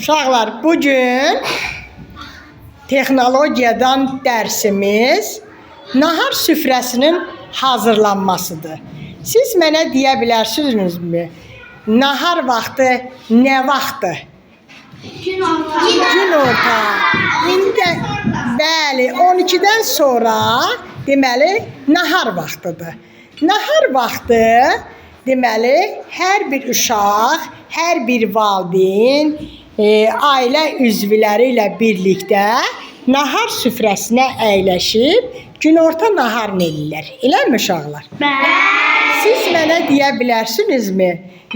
Uşaqlar, bugün texnologiyadan dərsimiz nahar süfrəsinin hazırlanmasıdır. Siz mənə deyə bilərsinizmi? Nahar vaxtı nə vaxtdır? Günorta. İndi bəli, 12-dən sonra deməli nahar vaxtıdır. Nahar vaxtı deməli hər bir uşaq, hər bir valideyn, ailə üzvləri ilə birlikdə nahar süfrəsinə əyləşib günorta naharını eləyirlər. Eləmi uşaqlar? Bəli. Siz mənə deyə bilərsinizmi?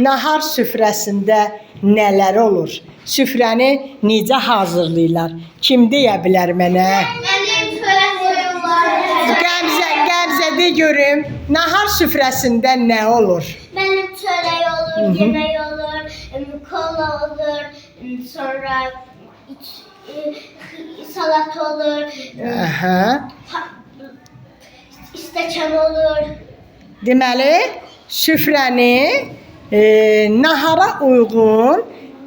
Nahar süfrəsində nələr olur? Süfrəni necə hazırlayırlar? Kim deyə bilər mənə? Mənim çörək qoyurlar. Qəmzə de görüm, nahar süfrəsində nə olur? Mənim çörək olur, yemək olur, kola olur, sonra salat olur, Aha. stəkan olur. Deməli, süfrəni nahara uyğun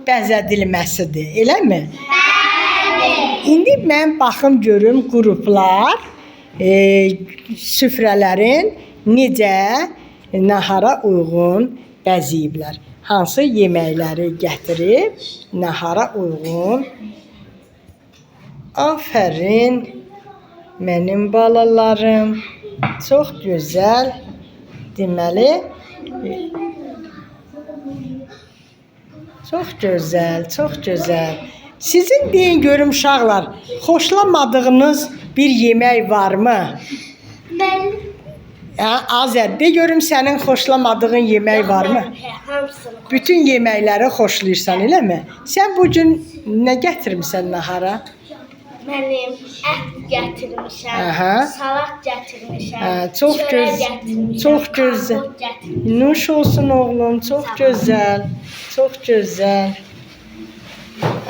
bəzədilməsidir, eləmi? Bəli. İndi mən baxım görüm qruplar süfrələrin necə nahara uyğun bəzəyiblər. Hansı yeməkləri gətirib nahara uyğun. Afərin mənim balalarım. Çox gözəl. Deməli, çox gözəl, çox gözəl. Sizin deyin görüm uşaqlar, xoşlamadığınız bir yemək varmı? Mən Hə, Azər, de görüm sənin xoşlamadığın yemək varmı? Hamısını. Bütün yeməkləri xoşlayırsan, eləmi? Sən bu gün nə gətirmisən nahara? Mənim ət gətirmişəm, Aha. salat gətirmişəm, Hə, çox çörək gətirmişəm, çox gözəl. kompot gətirmişəm. Nuş olsun oğlum, çox gözəl, çox gözəl.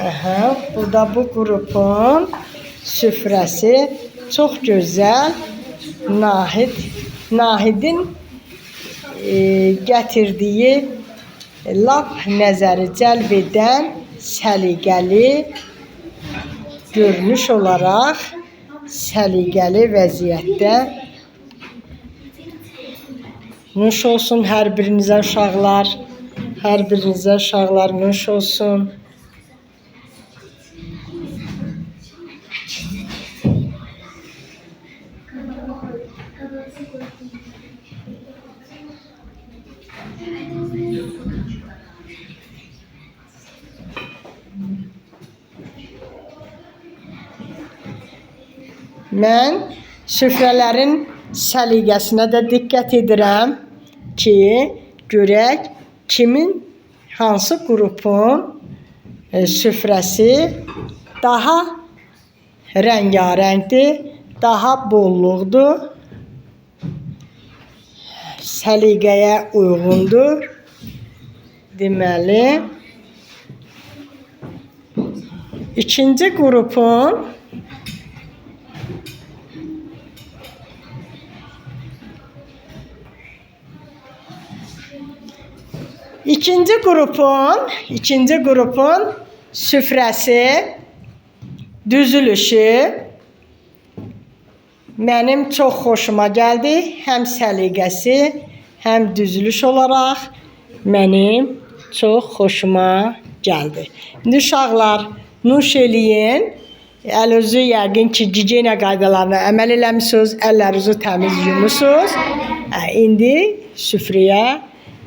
Aha, bu da bu qrupun süfrəsi çox gözəl. Nahidin gətirdiyi lap nəzəri cəlb edən səliqəli görünüş olaraq səliqəli vəziyyətdə. Nuş olsun hər birinizə uşaqlar. Hər birinizə uşaqlar nuş olsun. Mən süfrələrin səliqəsinə də diqqət edirəm ki, görək kimin hansı qrupun süfrəsi daha rəngarəngdir, daha bolluqdur, səliqəyə uyğundur. Deməli, ikinci qrupun İkinci qrupun süfrəsi, düzülüşü mənim çox xoşuma gəldi. Həm səliqəsi, həm düzülüş olaraq mənim çox xoşuma gəldi. İndi uşaqlar, nuş eləyin. Əlinizi yəqin ki, gigiyena qaydalarına əməl eləmisiniz, əllərinizi təmiz yumusunuz. İndi süfrəyə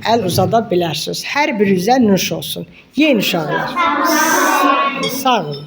əl uzada bilərsiniz. Hər birinizə nuş olsun. Yeyin uşaqlar. Sağ olun.